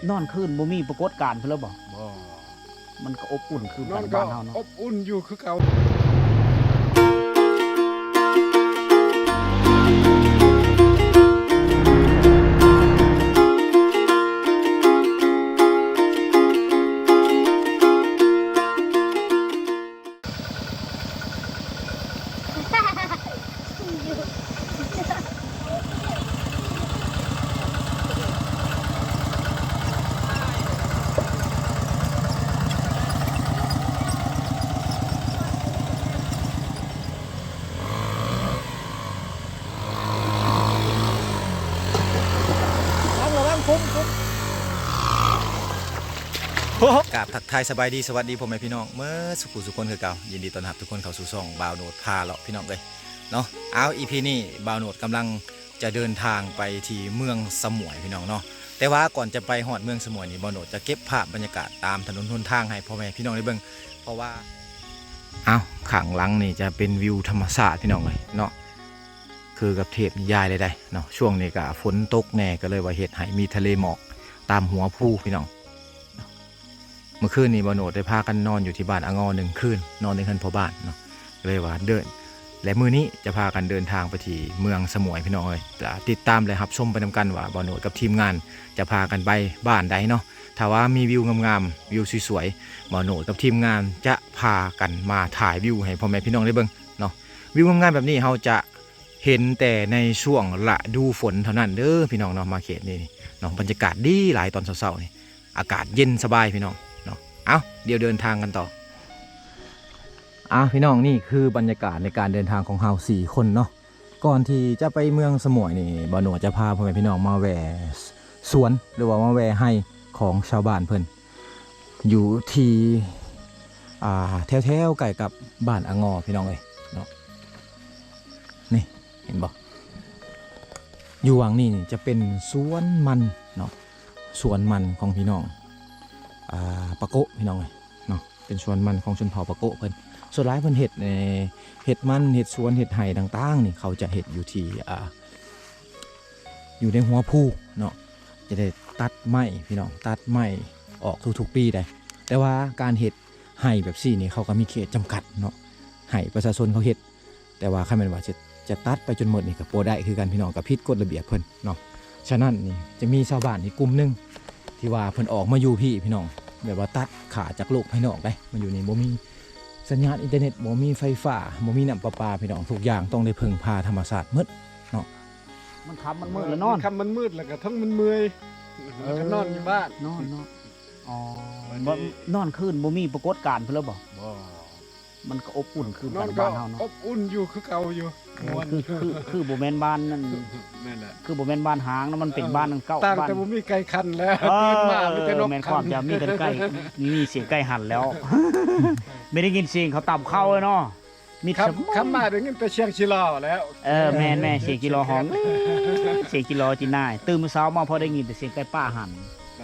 ນອນຄືນບໍ່ມີປາກົດການພຸ້ນແລ້ວບໍ່? ບໍ່ ມັນກໍອົບອຸ່ນຄືກັນບ້ານເຮົາເນາະ. ອົບອຸ່ນຢູ່ຄືເກົ່າ. ລະວັງ ລະວັງ ຄຸມ ຄຸມ. ກາບທັກທາຍສະບາຍດີ ສະຫວັດດີພໍ່ແມ່ພີ່ນ້ອງເໝິດສູ່ຜູ້ສູ່ຄົນຄືເກົ່າ. ຍິນດີຕ້ອນຮັບທຸກຄົນເຂົ້າສູ່ຊ່ອງບ່າວໂນດພາເລາະ ພີ່ນ້ອງເອີຍເນາະ. ເອົາ ອີພີນີ້ບ່າວໂນດກຳລັງຈະເດີນທາງໄປທີ່ເມືອງສະໝວຍ ພີ່ນ້ອງເນາະ. ແຕ່ວ່າກ່ອນຈະໄປຮອດເມືອງສະໝວຍນີ້ ບ່າວໂນດຈະເກັບພາບບັນຍາກາດຕາມຖະໜົນຫົນທາງໃຫ້ພໍ່ແມ່ພີ່ນ້ອງໄດ້ເບິ່ງ ເພາະວ່າ ເອົ້າ ຂ້າງຫຼັງນີ້ຈະເປັນວິວທຳມະຊາດ ພີ່ນ້ອງເອີຍເນາະ. ຄືກັບເທບນິຍາຍເລີຍໄດ໋ເນາະ. ຊ່ວງນີ້ກະຝົນຕົກແດ່ ກໍເລີຍວ່າເຮັດໃຫ້ມີທະເລໝອກຕາມຫົວພູ ພີ່ນ້ອງ. ເມື່ອຄືນນີ້ບ່າວໂນດໄດ້ພາກັນນອນຢູ່ທີ່ບ້ານອາງໍໜຶ່ງຄືນ ນອນໃນເຮືອນພໍ່ບ້ານເນາະ ກໍເລີຍວ່າເດີນ ແລະ ມື້ນີ້ຈະພາກັນເດີນທາງໄປທີ່ເມືອງສະໝວຍ ພີ່ນ້ອງເອີຍ. ຕິດຕາມ ແລະ ຮັບຊົມໄປນຳກັນວ່າບ່າວໂນດກັບທີມງານຈະພາກັນໄປບ້ານໃດເນາະ. ຖ້າວ່າມີວິວງາມໆ ວິວສວຍໆ ບ່າວໂນດກັບທີມງານຈະພາກັນມາຖ່າຍວິວໃຫ້ພໍ່ແມ່ພີ່ນ້ອງໄດ້ເບິ່ງເນາະ. ວິວງາມໆແບບນີ້ເຮົາຈະ ເຫັນແຕ່ໃນຊ່ວງລະດູຝົນເທົ່ານັ້ນເດີພີ່ນ້ອງເນາະ. ມາເຂດນີ້ເນາະ ບັນຍາກາດດີຫຼາຍຕອນເຊົ້າໆນີ້ ອາກາດເຢັນສະບາຍພີ່ນ້ອງເນາະ. ເອົ້າ ດຽວເດີນທາງກັນຕໍ່. ເອົ້າ ພີ່ນ້ອງ ນີ້ຄືບັນຍາກາດໃນການເດີນທາງຂອງເຮົາສີ່ຄົນເນາະ. ກ່ອນທີ່ຈະໄປເມືອງສະໝວຍນີ້ ບ່າວໂນດຈະພາພໍ່ແມ່ພີ່ນ້ອງມາແວ່ສວນ ຫຼືວ່າມາແວ່ໄຮ່ຂອງຊາວບ້ານເພິ່ນ ຢູ່ທີ່ ອ່າ ແຖວໆໃກ້ກັບບ້ານອາງໍ ພີ່ນ້ອງເອີຍເນາະ. ນີ້ ເຫັນບໍ່? ຢູ່ຫວ່າງນີ້ນີ້ຈະເປັນສວນມັນເນາະ ສວນມັນຂອງພີ່ນ້ອງ ອ່າ ປາໂກະ ພີ່ນ້ອງເອີຍເນາະ. ເປັນສວນມັນຂອງຊົນເຜົ່າປາໂກະເພິ່ນ. ສ່ວນຫຼາຍເພິ່ນເຮັດ ເອີ ເຮັດມັນ ເຮັດສວນ ເຮັດໄຮ່ຕ່າງໆນີ້ ເຂົາຈະເຮັດຢູ່ທີ່ ອ່າ ຢູ່ໃນຫົວພູເນາະ. ຈະໄດ້ຕັດໄມ້ ພີ່ນ້ອງ ຕັດໄມ້ອອກທຸກໆປີໄດ໋. ແຕ່ວ່າການເຮັດໄຮ່ແບບຊີ້ນີ້ ເຂົາກໍມີເຂດຈຳກັດເນາະ ໃຫ້ປະຊາຊົນເຂົາເຮັດ. ແຕ່ວ່າຄັນແມ່ນວ່າຈະ ຈະຕັດໄປຈົນໝົດນີ້ກໍບໍ່ໄດ້ຄືກັນ ພີ່ນ້ອງ ກໍຜິດກົດລະບຽບເພິ່ນເນາະ. ສະນັ້ນນີ້ຈະມີຊາວບ້ານອີກກຸ່ມໜຶ່ງທີ່ວ່າເພິ່ນອອກມາຢູ່ພີ້ ພີ່ນ້ອງ ແບບວ່າຕັດຂາດຈາກໂລກພາຍນອກໄດ໋ ມາຢູ່ນີ້. ບໍ່ມີສັນຍານອິນເຕີເນັດ ບໍ່ມີໄຟຟ້າ ບໍ່ມີນ້ຳປະປາ ພີ່ນ້ອງ ທຸກຢ່າງຕ້ອງໄດ້ເພິ່ງພາທຳມະຊາດໝົດເນາະ. ມັນຄ່ຳມັນມືດແລ້ວນອນ ມັນຄ່ຳມັນມືດ ແລ້ວກໍທັງມັນເມື່ອຍ ເອີ ແລ້ວກໍນອນຢູ່ບ້ານ ນອນເນາະ. ອໍ ບັດນີ້ ບໍ່ ນອນຄືນບໍ່ມີປາກົດການພຸ້ນແລ້ວບໍ່? ບໍ່ ມັນກໍອົບອຸ່ນຄືກັນບ້ານເຮົາເນາະ ອົບອຸ່ນຢູ່ຄືເກົ່າຢູ່ ມ່ວນ ຄື ຄື ຄືບໍ່ແມ່ນບ້ານນັ້ນ ແມ່ນແຫຼະ ຄືບໍ່ແມ່ນບ້ານຮ້າງເນາະ ມັນເປັນ ເອີ ບ້ານເກົ່າ ຕ່າງແຕ່ບໍ່ມີໄກ່ຂັນແລ້ວ ເອີ ຕື່ນມາມີແຕ່ນົກ ແມ່ນຄວາມຈະມີແຕ່ໄກ່ ມີ ມີສຽງໄກ່ຫັນແລ້ວ ໄດ້ຍິນສຽງເຂົາຕຳເຂົ້າເນາະ. ມິດ ຄ່ຳ ຄ່ຳມາໄດ້ຍິນແຕ່ສຽງຈີລໍແລ້ວ ເອີ ແມ່ນໆ ສຽງຈີລໍຮ້ອງ ສຽງຈີລໍຈີນາຍ ຕື່ນມື້ເຊົ້າມາພໍໄດ້ຍິນແຕ່ສຽງໄກ່ປ່າຫັນ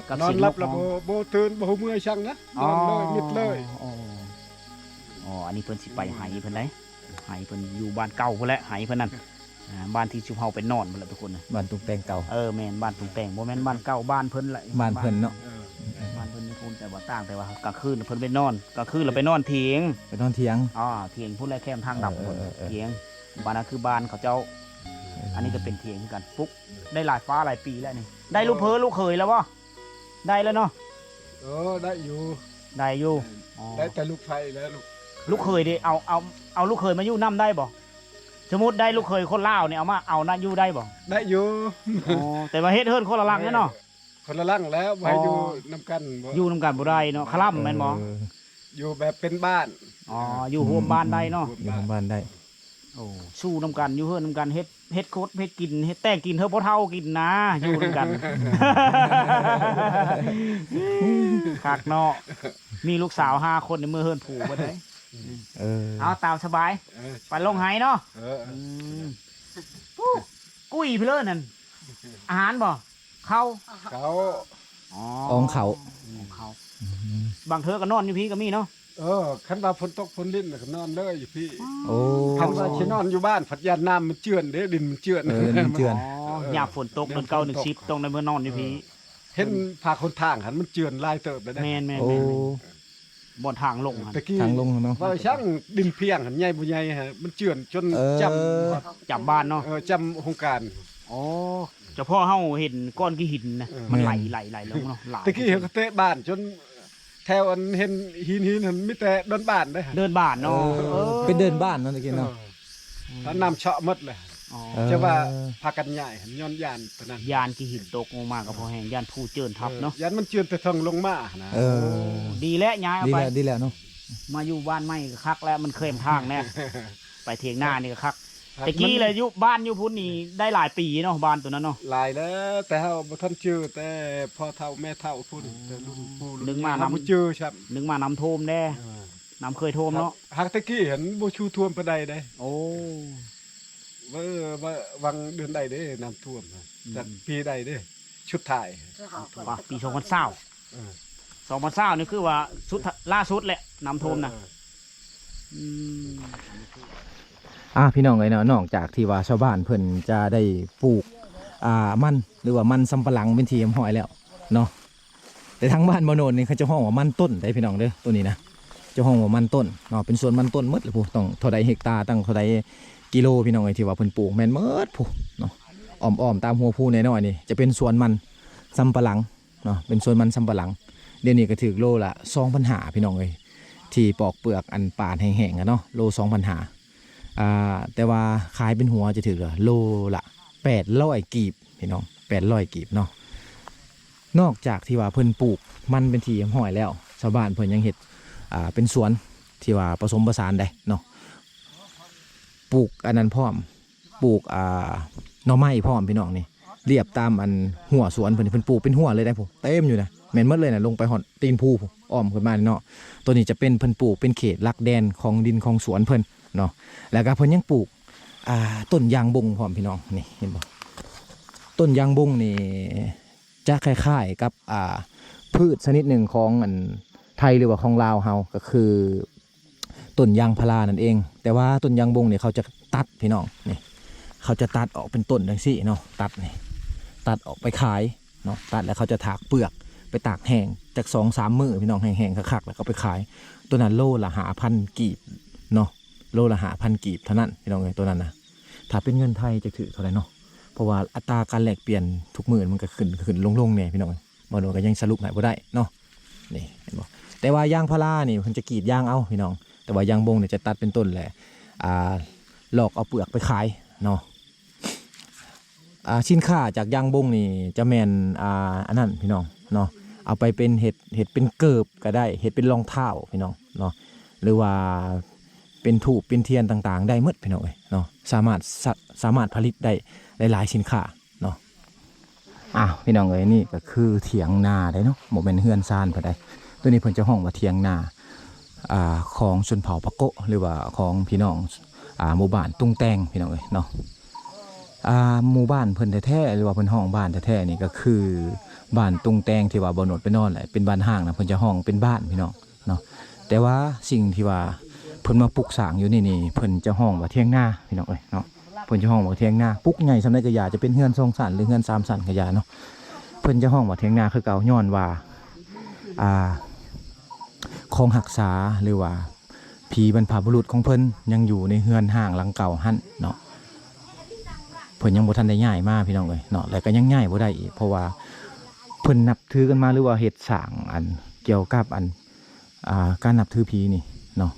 ກັບສຽງນົກຮ້ອງ ນອນຫຼັບແລ້ວບໍ່ ບໍ່ຕື່ນ ບໍ່ຮູ້ເມື່ອຍສັງນະ ອໍ ນອນເລີຍ ມິດເລີຍ. ອໍ ອັນນີ້ເພິ່ນຊິໄປໄຮ່ເພິ່ນໄດ໋ ໄຮ່ເພິ່ນຢູ່ບ້ານເກົ່າພຸ້ນແຫຼະ ໄຮ່ເພິ່ນນັ້ນ ອ່າ ບ້ານທີ່ຊຸມເຮົາໄປນອນພຸ້ນແຫຼະທຸກຄົນ ບ້ານຕຸງແປງເກົ່າ ເອີ ແມ່ນ ບ້ານຕຸງແປງ ບໍ່ແມ່ນບ້ານເກົ່າ ບ້ານເພິ່ນແຫຼະ ບ້ານເພິ່ນເນາະ ເອີ ບ້ານເພິ່ນຢູ່ພຸ້ນ ແຕ່ວ່າຕ່າງ ແຕ່ວ່າກາງຄືນເພິ່ນໄປນອນ ກາງຄືນລະໄປນອນຖຽງ ໄປນອນຖຽງ ອໍ ຖຽງພຸ້ນແຫຼະ ແຄມທາງດຳພຸ້ນ ເອີ ເອີ ເອີ ຖຽງ ບ້ານນັ້ນຄືບ້ານເຂົາເຈົ້າ ເອີ ອັນນີ້ກໍເປັນຖຽງຄືກັນ ປຸກໄດ້ຫຼາຍຟ້າຫຼາຍປີແລ້ວນີ້ ໄດ້ລູກເຂີຍລູກເຂີຍແລ້ວບໍ່? ໄດ້ແລ້ວເນາະ ເອີ ໄດ້ຢູ່ ໄດ້ຢູ່ ອໍ ໄດ້ແຕ່ລູກໃພ້ແລ້ວ ລູກ ລູກເຂີຍເດ ເອົາ ເອົາ ເອົາລູກເຂີຍມາຢູ່ນຳໄດ້ບໍ່? ສົມມຸດໄດ້ລູກເຂີຍຄົນລາວນີ້ ເອົາມາ ເອົານະ ຢູ່ໄດ້ບໍ່? ໄດ້ຢູ່ ອໍ ແຕ່ວ່າເຮັດເຮືອນຄົນລະຫຼັງແຫຼະເນາະ ຄົນລະຫຼັງແລ້ວ ບໍ່ໃຫ້ ອໍ ຢູ່ນຳກັນ ບໍ່ ຢູ່ນຳກັນບໍ່ໄດ້ເນາະ ຄະລຳແມ່ນບໍ່? ເອີ ຢູ່ແບບເປັນບ້ານ ອໍ ຢູ່ຮ່ວມບ້ານໄດ້ເນາະ ຢູ່ຮ່ວມບ້ານໄດ້ ໂອ້ ຢູ່ນຳກັນ ຢູ່ເຮືອນນຳກັນ ເຮັດ ເຮັດຄົດເຮັດກິນ ເຮັດແຕ່ງກິນເຮີພໍ່ເຖົ້າກິນນາ ຢູ່ນຳກັນ ຄັກເນາະ ມີລູກສາວຫ້າຄົນໃນເມືອເຮືອນຜູເບິດເລີຍ ເອີ ເອົາຕາມສະບາຍ ເອີ ໄປລົງໄຮ່ເນາະ ເອີ ອືມ ອຸ້ຍ ກຸ້ຍພີ້ເລີນັ້ນ ອາຫານບໍ່? ເຂົ້າ ເຂົ້າ ອໍ ອອງເຂົ້າ ອອງເຂົ້າ ອືມ ບາງເທື່ອກໍນອນຢູ່ພີ້ກໍມີເນາະ ເອີ ຄັນວ່າຝົນຕົກຝົນລິນກໍນອນເລີຍຢູ່ພີ້ ໂອ້ ຄັນວ່າຊິນອນຢູ່ບ້ານພັດຢ້ານນ້ຳມັນເຈື່ອນເດ້ ດິນມັນເຈື່ອນ ເອີ ດິນມັນເຈື່ອນ ອໍ ເອີ ຍາມຝົນຕົກເດືອນເກົ້າເດືອນສິບ ຕ້ອງໄດ້ມານອນຢູ່ພີ້ ເອີ ເຫັນພາກຫົນທາງຫັ້ນມັນເຈື່ອນຫຼາຍເຕີບແລ້ວເດ້. ແມ່ນໆໆ ໂອ້ ແມ່ນ ບ່ອນທາງລົງຫັ້ນ ແຕ່ກີ້ ທາງລົງເນາະ ວ່າຊ່າງດິນພຽງຫັ້ນໃຫຍ່ບໍ່ໃຫຍ່ຫັ້ນ ມັນເຈື່ອນຈົນ ເອີ ຈ້ຳ ຈ້ຳບ້ານເນາະ ເອີ ຈ້ຳໂຮງການ. ອໍ ເຈົ້າພໍ່ເຮົາເຫັນກ້ອນຂີ້ຫີນນະ ເອີ ມັນໄຫຼ ແມ່ນ ໄຫຼ ໄຫຼລົງເນາະ ຫຼາຍ. ແຕ່ກີ້ເຮົາກໍເຕະບ້ານຈົນ ແຖວອັນເຫັນຫີນໆຫັ້ນມີແຕ່ເດີ່ນບ້ານເດ້ ເດີ່ນບ້ານເນາະ. ເອີ ເອີ ເປັນເດີ່ນບ້ານເນາະ ແຕ່ກີ້ເນາະ ເອີ ແລ້ວນ້ຳເຊາະໝົດເລີຍ. ອໍ ຈະວ່າພາກັນຍ້າຍຫັ້ນຍ້ອນຢ້ານຕົວນັ້ນ ຢ້ານຂີ້ຫີນຕົກລົງມາກໍພໍແຮງ ຢ້ານພູເຈື່ອນທັບເນາະ ເອີ ຢ້ານມັນເຈື່ອນແຕ່ເທິງລົງມານະ. ເອີ ດີແລ້ວຍ້າຍອອກໄປ ດີແລ້ວ ດີແລ້ວເນາະ ມາຢູ່ບ້ານໃໝ່ກໍຄັກແລ້ວ ມັນແຄມທາງແລ້ວ ໄປຖຽງນານີ້ກໍຄັກ. ແຕ່ກີ້ລະຢູ່ບ້ານຢູ່ພຸ້ນນີ້ໄດ້ຫຼາຍປີເນາະ ບ້ານໂຕນັ້ນເນາະ. ຫຼາຍແລ້ວ ແຕ່ເຮົາບໍ່ທັນຈື່ ແຕ່ພໍ່ເຖົ້າແມ່ເຖົ້າພຸ້ນ ແຕ່ລຸ້ນປູ່ລຸ້ນຍ່າ ເຮົາບໍ່ຈື່ຊ້ຳ ນຶກມານ້ຳຖ້ວມແດ່ ເອີ ນ້ຳເຄີຍຖ້ວມເນາະ. ຫາກແຕ່ກີ້ຫັ້ນບໍ່ຊູ່ຖ້ວມປານໃດເດ້. ໂອ້ ເອີ ວ່າຫວ່າງເດືອນໃດເດ້ນ້ຳຖ້ວມ ອືມ ຈັກປີໃດເດ້ ຊຸດທ້າຍ ວ່າປີສອງພັນຊາວ ເອີ ສອງພັນຊາວນີ້ຄືວ່າສຸດ ລ່າສຸດແຫຼະ ນ້ຳຖ້ວມນະ. ເອີ ອືມ ອ່າ ພີ່ນ້ອງເອີຍເນາະ ນອກຈາກທີ່ວ່າຊາວບ້ານເພິ່ນຈະໄດ້ປູກ ອ່າ ມັນ ຫຼືວ່າມັນສຳປະຫຼັງເປັນທີ່ຮຽບຮ້ອຍແລ້ວເນາະ ແຕ່ທາງບ້ານບໍ່ໂນນນີ້ເຂົາເຈົ້າຮ້ອງວ່າມັນຕົ້ນເດ້ພີ່ນ້ອງເດີ ໂຕນີ້ນະ ເຂົາເຈົ້າຮ້ອງວ່າມັນຕົ້ນເນາະ ເປັນສວນມັນຕົ້ນໝົດລະພຸ້ນ ຕ້ອງເທົ່າໃດເຮັກຕາ ຕັ້ງເທົ່າໃດກິໂລ ພີ່ນ້ອງເອີຍ ທີ່ວ່າເພິ່ນປູກແມ່ນໝົດພຸ້ນເນາະ. ອ້ອມໆຕາມຫົວພູນ້ອຍໆນີ້ຈະເປັນສວນມັນສຳປະຫຼັງ ເນາະ ເປັນສວນມັນສຳປະຫຼັງ ດຽວນີ້ກໍຖືກໂລລະສອງພັນຫ້າ ພີ່ນ້ອງເອີຍ ທີ່ປອກເປືອກອັນປາດແຫ້ງໆ ຫັ້ນເນາະ ໂລສອງພັນຫ້າ ອ່າ ແຕ່ວ່າຂາຍເປັນຫົວຈະຖືກໂລລະແປດຮ້ອຍກີບ ພີ່ນ້ອງ ແປດຮ້ອຍກີບເນາະ. ນອກຈາກທີ່ວ່າເພິ່ນປູກມັນເປັນທີ່ຮຽບຮ້ອຍແລ້ວ ຊາວບ້ານເພິ່ນຍັງເຮັດ ອ່າ ເປັນສວນທີ່ວ່າປະສົມປະສານໄດ້ເນາະ ປູກອັນນັ້ນພ້ອມ ປູກ ອ່າ ໜໍ່ໄມ້ພ້ອມ ພີ່ນ້ອງ ນີ້ ລຽບຕາມອັນຮົ້ວສວນເພິ່ນ ເພິ່ນປູກເປັນຮົ້ວເລີຍໄດ໋ ເຕັມຢູ່ນະ ແມ່ນໝົດເລີຍນະ ລົງໄປຮອດຕີນພູພຸ້ນ ອ້ອມຂຶ້ນມານີ້ເນາະ. ໂຕນີ້ຈະເປັນ ເພິ່ນປູກເປັນເຂດຫຼັກແດນຂອງດິນຂອງສວນເພິ່ນເນາະ ແລ້ວກໍເພິ່ນຍັງປູກ ອ່າ ຕົ້ນຢາງບົງພ້ອມ ພີ່ນ້ອງ ນີ້ ເຫັນບໍ່ ຕົ້ນຢາງບົງນີ້ ຈະຄ້າຍໆກັບ ອ່າ ພືດຊະນິດໜຶ່ງຂອງອັນໄທ ຫຼືວ່າຂອງລາວເຮົາ ກໍຄືຕົ້ນຢາງພາລານັ້ນເອງ. ແຕ່ວ່າຕົ້ນຢາງບົງນີ້ເຂົາຈະຕັດ ພີ່ນ້ອງ ນີ້ ເຂົາຈະຕັດອອກເປັນຕົ້ນຈັ່ງຊີ້ເນາະ ຕັດນີ້ ຕັດອອກໄປຂາຍເນາະ ຕັດແລ້ວເຂົາຈະຖາກເປືອກໄປຕາກແຫ້ງຈັກສອງສາມມື້ ພີ່ນ້ອງ ແຫ້ງໆຄັກໆ ແລ້ວກໍໄປຂາຍ ໂຕນັ້ນໂລລະຫ້າພັນກີບເນາະ ໂລລະຫ້າພັນກີບເທົ່ານັ້ນ ພີ່ນ້ອງເອີຍ ໂຕນັ້ນນະ. ຖ້າເປັນເງິນໄທຈະຖືກເທົ່າໃດເນາະ ເພາະວ່າອັດຕາການແລກປ່ຽນທຸກມື້ມັນກໍຂຶ້ນຂຶ້ນລົງໆແດ່ ພີ່ນ້ອງເອີຍ ບໍ່ໂດນກໍຍັງສະຫຼຸບໃຫ້ບໍ່ໄດ້ເນາະ. ນີ້ເຫັນບໍ່ ແຕ່ວ່າຢາງພາລານີ້ເພິ່ນຈະກຣີດຢາງເອົາ ພີ່ນ້ອງ ແຕ່ວ່າຢາງບົງນີ້ຈະຕັດເປັນຕົ້ນແຫຼະ ອ່າ ລອກເອົາເປືອກໄປຂາຍເນາະ. ອ່າ ສິນຄ້າຈາກຢາງບົງນີ້ຈະແມ່ນ ອ່າ ອັນນັ້ນ ພີ່ນ້ອງເນາະ ເອົາໄປເປັນເຮັດ ເຮັດເປັນເກີບກໍໄດ້ ເຮັດເປັນລອງເທົ້າ ພີ່ນ້ອງເນາະ ຫຼືວ່າເປັນທູບເປັນທຽນຕ່າງໆໄດ້ໝົດ ພີ່ນ້ອງເອີຍເນາະ ສາມາດ ສາ ສາມາດຜະລິດໄດ້ຫຼາຍໆສິນຄ້າເນາະ. ອ້າວ ພີ່ນ້ອງເອີຍ ນີ້ກໍຄືຖຽງນາໄດ໋ເນາະ ບໍ່ແມ່ນເຮືອນຊານເພິ່ນໃດ໋ ໂຕນີ້ເພິ່ນຈະຮ້ອງວ່າຖຽງນາ ອ່າ ຂອງຊົນເຜົ່າປາໂກະ ຫຼືວ່າຂອງພີ່ນ້ອງ ອ່າ ໝູ່ບ້ານຕຸງແຕງ ພີ່ນ້ອງເອີຍເນາະ. ອ່າ ໝູ່ບ້ານເພິ່ນແທ້ໆ ຫຼືວ່າເພິ່ນຮ້ອງບ້ານແທ້ໆນີ້ ກໍຄືບ້ານຕຸງແຕງທີ່ວ່າບໍ່ໂນດໄປນອນແຫຼະ ເປັນບ້ານຮ້າງນະ ເພິ່ນຈະຮ້ອງເປັນບ້ານ ພີ່ນ້ອງເນາະ. ແຕ່ວ່າສິ່ງທີ່ວ່າເພິ່ນມາປຸກສ້າງຢູ່ນີ້ນີ້ ເພິ່ນຈະຮ້ອງວ່າຖຽງນາ ພີ່ນ້ອງເອີຍເນາະ ເພິ່ນຈະຮ້ອງວ່າຖຽງນາ ປຸກໃຫຍ່ສ່ຳໃດກໍຢ່າ ຈະເປັນເຮືອນສອງຊັ້ນ ຫຼືເຮືອນສາມຊັ້ນກໍຢ່າເນາະ ເພິ່ນຈະຮ້ອງວ່າຖຽງນາຄືເກົ່າ ຍ້ອນວ່າ ອ່າ ຂອງຮັກສາ ຫຼືວ່າຜີບັນພະບຸລຸດຂອງເພິ່ນຍັງຢູ່ໃນເຮືອນຮ້າງຫຼັງເກົ່າຫັ້ນເນາະ ເພິ່ນຍັງບໍ່ທັນໄດ້ຍ້າຍມາ ພີ່ນ້ອງເອີຍເນາະ ແລ້ວກໍຍັງຍ້າຍບໍ່ໄດ້ອີກ ເພາະວ່າເພິ່ນນັບຖືກັນມາ ຫຼືວ່າເຮັດສ້າງອັນກ່ຽວກັບອັນ ອ່າ ການນັບຖືຜີນີ້ເນາະ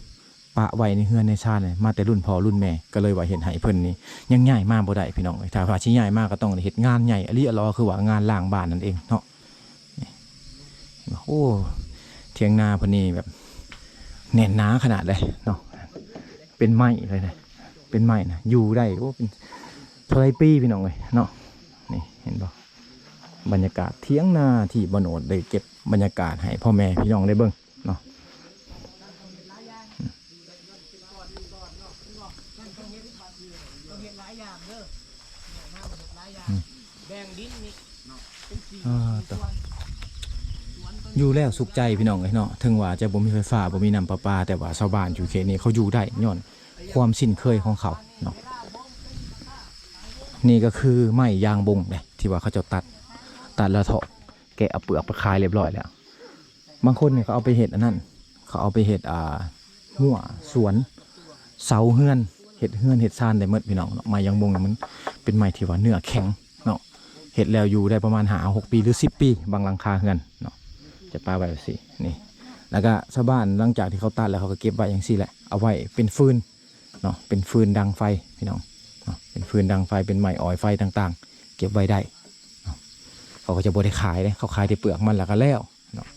ປະໄວ້ໃນເຮືອນໃນຊານມາແຕ່ລຸ້ນພໍ່ລຸ້ນແມ່ ກໍເລີຍວ່າເຮັດໃຫ້ເພິ່ນນີ້ຍັງຍ້າຍມາບໍ່ໄດ້ ພີ່ນ້ອງເອີຍ. ຖ້າວ່າຊິຍ້າຍມາກໍຕ້ອງໄດ້ເຮັດງານໃຫຍ່ອີ່ຫຼີອີ່ຫຼໍ ຄືວ່າງານລ້າງບ້ານນັ້ນເອງເນາະ. ນີ້ ໂອ້ ຖຽງນາເພິ່ນນີ້ແບບແໜ້ນໜາຂະໜາດເລີຍເນາະ ເປັນໄມ້ເລີຍນະ ເປັນໄມ້ນະ ຢູ່ໄດ້ ໂອ້ ເປັນເທົ່າໃດປີ ພີ່ນ້ອງເອີຍເນາະ. ນີ້ເຫັນບໍ່ ບັນຍາກາດຖຽງນາທີ່ບ່າວໂນດໄດ້ເກັບບັນຍາກາດໃຫ້ພໍ່ແມ່ພີ່ນ້ອງໄດ້ເບິ່ງ ເນາະ ອືມ ອ່າ ຢູ່ແລ້ວສຸກໃຈພີ່ນ້ອງເອີຍເນາະ. ເຖິງວ່າຈະບໍ່ມີໄຟຟ້າ ບໍ່ມີນ້ຳປະປາ ແຕ່ວ່າຊາວບ້ານຢູ່ເຂດນີ້ເຂົາຢູ່ໄດ້ຍ້ອນຄວາມຊິນເຄີຍຂອງເຂົາເນາະ. ນີ້ກໍຄືໄມ້ຢາງບົງເດ້ ທີ່ວ່າເຂົາເຈົ້າຕັດ ຕັດແລ້ວເທາະ ແກະເອົາເປືອກໄປຂາຍຮຽບຮ້ອຍແລ້ວ. ບາງຄົນນີ້ເຂົາເອົາໄປເຮັດອັນນັ້ນ ເຂົາເອົາໄປເຮັດ ອ່າ ຮົ້ວສວນ ເສົາເຮືອນ ເຮັດເຮືອນເຮັດຊານໄດ້ໝົດພີ່ນ້ອງເນາະ. ໄມ້ຢາງບົງນີ້ມັນເປັນໄມ້ທີ່ວ່າເນື້ອແຂງເນາະ ເຮັດແລ້ວຢູ່ໄດ້ປະມານຫ້າຫົກປີ ຫຼື ສິບປີ ບາງຫຼັງຄາເຮືອນເນາະ ຈະປະໄວ້ແບບຊີ້ນີ້. ແລ້ວກະຊາວບ້ານຫຼັງຈາກທີ່ເຂົາຕັດແລ້ວ ເຂົາກໍເກັບໄວ້ຈັ່ງຊີ້ແຫຼະ ເອົາໄວ້ເປັນຟືນ ເນາະ ເປັນຟືນດັງໄຟພີ່ນ້ອງເນາະ ເປັນຟືນດັງໄຟ ເປັນໄມ້ອອຍໄຟຕ່າງໆ ເກັບໄວ້ໄດ້ເນາະ. ເຂົາກໍຈະບໍ່ໄດ້ຂາຍເດ້ ເຂົາຂາຍແຕ່ເປືອກມັນແລ້ວກໍແລ້ວເນາະ.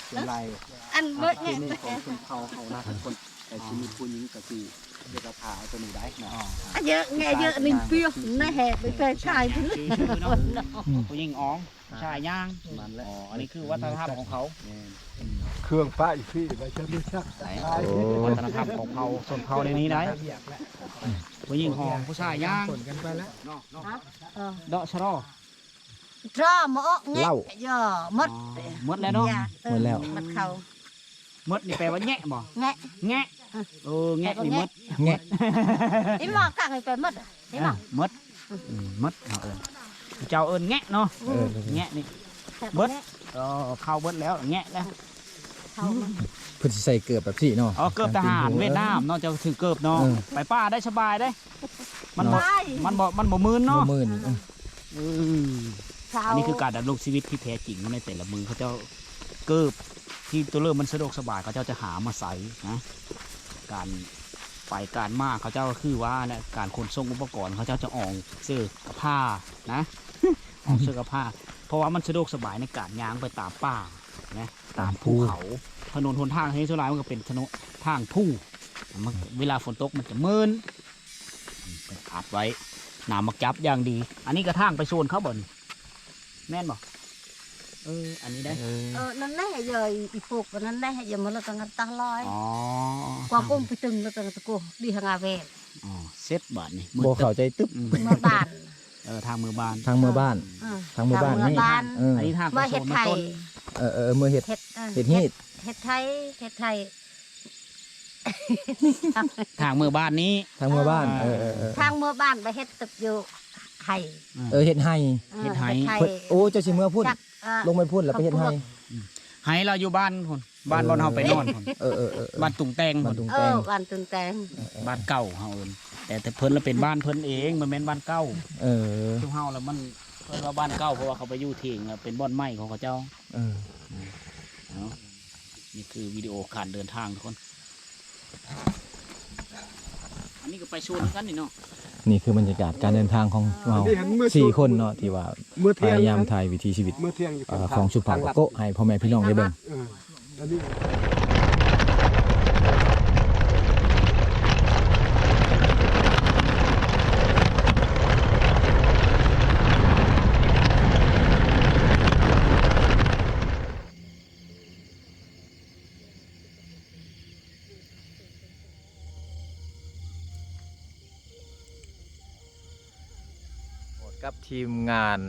ສ່ວນຫຼາຍ ອັນເບິດນີ້ ປະເພນີຂອງຊົນເຜົ່າເຮົານະ ທຸກຄົນ ແຕ່ຊິມີຜູ້ຍິງກໍຊິເຮັດກະພາເອົາໂຕນີ້ໄດ້ເນາະ. ອາເຢີະແງ່ເຢີະໜຶ່ງເປີຍນະແຮະ ໄປແຟນຊາຍພຸ້ນ ຜູ້ຍິງອອງ ຜູ້ຊາຍຍ່າງ. ອໍ ອັນນີ້ຄືວັດທະນະທຳຂອງເຂົາ ເຄື່ອງປ້າອີ່ຟີ້ໄວ້ຊະມີສັກ ໂອ້ ວັດທະນະທຳຂອງເຜົ່າຊົນເຜົ່າໃນນີ້ໄດ໋. ຜູ້ຍິງຫອມ ຜູ້ຊາຍຍ່າງ ເນາະ ເດາະຊະລໍ ດຣາມາອອກແງະ ເຫຼົ້າ ເຢີະໝົດ ໝົດແລ້ວເນາະ ໝົດແລ້ວ ໝົດເຂົ້າ. ໝົດນີ້ແປວ່າແງະບໍ່? ແງະ ແງະ ເອີ ແງະນີ້ໝົດ ແງະ ອີໝໍກັງນີ້ໄປໝົດ ອີໝໍ ໝົດ ໝົດ ເຮົາເອີ້ນ ເຈົ້າເອີ້ນແງະເນາະ ເອີ ແງະນີ້ເບິດ ເອີ ເຂົ້າເບິດແລ້ວ ແງະແລ້ວ ເພິ່ນຊິໃສ່ເກີບແບບຊີ້ເນາະ ເອີ ເກີບທະຫານຫວຽດນາມເນາະ ເຈົ້າຖືເກີບເນາະ ໄປປ່າໄດ້ສະບາຍເດ້ ມັນບໍ່ ມັນບໍ່ ມັນບໍ່ມື່ນເນາະ ບໍ່ມື່ນ ເອີ ອັນນີ້ຄືການດຳລົງຊີວິດທີ່ແທ້ຈິງໃນແຕ່ລະມື້ ເຂົາເຈົ້າເກີບທີ່ຕົວເລີ່ມມັນສະດວກສະບາຍ ເຂົາເຈົ້າຈະຫາມາໃສ່ນະ ການໄປການມາ ເຂົາເຈົ້າກໍຄືວ່າແຫຼະ ການຂົນສົ່ງອຸປະກອນ ເຂົາເຈົ້າຈະອອງເສື້ອກະພ້ານະ ອອງເສື້ອກະພ້າ ເພາະວ່າມັນສະດວກສະບາຍໃນການຍ່າງໄປຕາມປ່ານະ ຕາມພູເຂົາ ຖະໜົນຫົນທາງໃນສ່ວນຫຼາຍມັນກໍເປັນຖະໜົນທາງພູ ມັນ ເວລາຝົນຕົກມັນຈະມື່ນ ເພິ່ນອັດໄວ້ ນ້ຳໝາກຈັບຢ່າງດີ. ອັນນີ້ກະທາງໄປສວນເຂົາບໍ່ນີ້ ແມ່ນບໍ່? ເອີ ອັນນີ້ໄດ໋ ເອີ ນັ້ນແຫຼະ ເຢີ ອີປູກນັ້ນແຫຼະ ເຢີ ມາລະຕັງຕາລອຍ ອໍ ກວ່າປຸ້ມໄປຕຶງລະຕັງຕະໂກ ດີຫາງາແວນ ອໍ ເສັດບາດນີ້ ບໍ່ເຂົ້າໃຈຕຶບ ເມືອບ້ານ ເອີ ທາງເມືອບ້ານ ທາງເມືອບ້ານ ເອີ ທາງເມືອບ້ານນີ້ ເອີ ອັນນີ້ທາງໄປສວນມັນຕົ້ນ ເອີ ເອີ ເມືອເຮັດ ເຮັດ ເອີ ເຮັດຮີດ ເຮັດໄຮ່ ເຮັດໄຮ່ ທາງເມືອບ້ານນີ້ ທາງເມືອບ້ານ ເອີ ເອີ ເອີ ທາງເມືອບ້ານໄປເຮັດຕຶບຢູ່ໄຮ່ ເອີ ເຮັດໄຮ່ ເຮັດໄຮ່ ໂອ້ ເຈົ້າຊິເມືອພຸ້ນ ລົງໄປພຸ້ນແລ້ວໄປເຮັດໄຮ່ ໄຮ່ລາວຢູ່ບ້ານພຸ້ນ ບ້ານ ເອີ ບ່ອນເຮົາໄປນອນພຸ້ນ ເອີ ເອີ ເອີ ເອີ ບ້ານຕຸງແຕງ ບ້ານຕຸງແຕງ ເອີ ບ້ານເກົ່າເຮົາເອີ້ນ ແຕ່ ແຕ່ເພິ່ນລະເປັນບ້ານເພິ່ນເອງ ບໍ່ແມ່ນບ້ານເກົ່າ ເອີ ຊຸມເຮົາລະມັນເອີ້ນວ່າບ້ານເກົ່າ ເພາະວ່າເຂົາໄປຢູ່ຖຽງ ເປັນບ່ອນໄມ້ຂອງເຂົາເຈົ້າ ເອີ ເອົາ ນີ້ຄືວິດີໂອການເດີນທາງທຸກຄົນ ອັນນີ້ກໍໄປສວນຄືກັນນີ້ເນາະ ນີ້ຄືບັນຍາກາດການເດີນທາງຂອງເຮົາສີ່ຄົນເນາະ ທີ່ວ່າພະຍາຍາມຖ່າຍວິຖີຊີວິດ ເອີ ຂອງຊຸມເຜົ່າປາໂກະໃຫ້ພໍ່ແມ່ພີ່ນ້ອງໄດ້ເບິ່ງ ເອີ ອັນນີ້ ກັບທີມງານ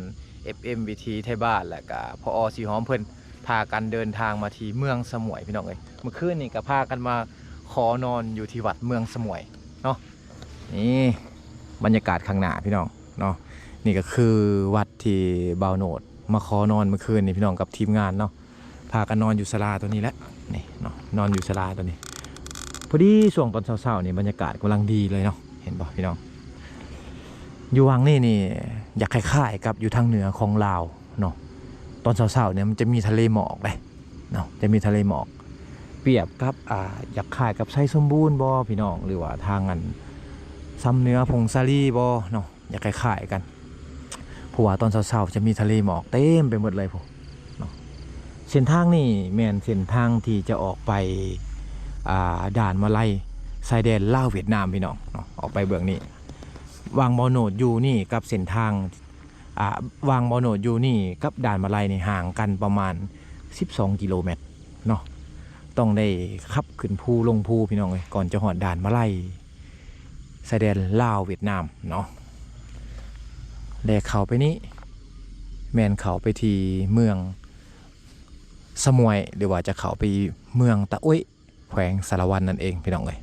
ເອັຟເອັມ ວິຖີໄທບ້ານ ແລະກະ ພອ ສີຫອມ ເພິ່ນພາກັນເດີນທາງມາທີ່ເມືອງສະໝວຍ ພີ່ນ້ອງເອີຍ ມື້ຄືນນີ້ກະພາກັນມາຂໍນອນຢູ່ທີ່ວັດເມືອງສະໝວຍເນາະ ນີ້ບັນຍາກາດຂ້າງໜ້າພີ່ນ້ອງເນາະ ນີ້ກະຄືວັດທີ່ບ່າວໂນດມາຂໍນອນມື້ຄືນນີ້ພີ່ນ້ອງ ກັບທີມງານເນາະ ພາກັນນອນຢູ່ສາລາຕົວນີ້ແຫຼະ ນີ້ເນາະ ນອນຢູ່ສາລາຕົວນີ້ ພໍດີຊ່ວງຕອນເຊົ້າໆນີ້ບັນຍາກາດກຳລັງດີເລີຍເນາະ ເຫັນບໍ່ພີ່ນ້ອງ ຢູ່ຫວ່າງນີ້ນີ້ຢາກຄ້າຍໆກັບຢູ່ທາງເໜືອຂອງລາວເນາະ ຕອນເຊົ້າໆນີ້ມັນຈະມີທະເລໝອກເດ້ເນາະ ຈະມີທະເລໝອກ ປຽບກັບ ອ່າ ຢາກຄ້າຍກັບໄຊສົມບູນບໍ່ພີ່ນ້ອງ ຫຼືວ່າທາງອັນຊຳເໜືອຜົ້ງສາລີບໍ່ເນາະ ຢາກຄ້າຍໆກັນ ເພາະວ່າຕອນເຊົ້າໆຈະມີທະເລໝອກເຕັມໄປໝົດເລີຍພຸ້ນເນາະ ເສັ້ນທາງນີ້ແມ່ນເສັ້ນທາງທີ່ຈະອອກໄປ ອ່າ ດ່ານມະໄລ ຊາຍແດນລາວຫວຽດນາມ ພີ່ນ້ອງເນາະ ອອກໄປເບື້ອງນີ້ ຫວ່າງບ່າວໂນດຢູ່ນີ້ກັບເສັ້ນທາງ ອ່າ ຫວ່າງບ່າວໂນດຢູ່ນີ້ກັບດ່ານມະໄລນີ້ຫ່າງກັນປະມານສິບສອງກິໂລແມັດເນາະ ຕ້ອງໄດ້ຂັບຂຶ້ນພູລົງພູ ພີ່ນ້ອງເອີຍ ກ່ອນຈະຮອດດ່ານມະໄລ ຊາຍແດນລາວຫວຽດນາມເນາະ ແລະເຂົ້າໄປນີ້ແມ່ນເຂົ້າໄປທີ່ເມືອງສະໝວຍ ຫຼືວ່າຈະເຂົ້າໄປເມືອງຕະໂອ້ຍ ແຂວງສາລະວັນນັ້ນເອງ ພີ່ນ້ອງເອີຍ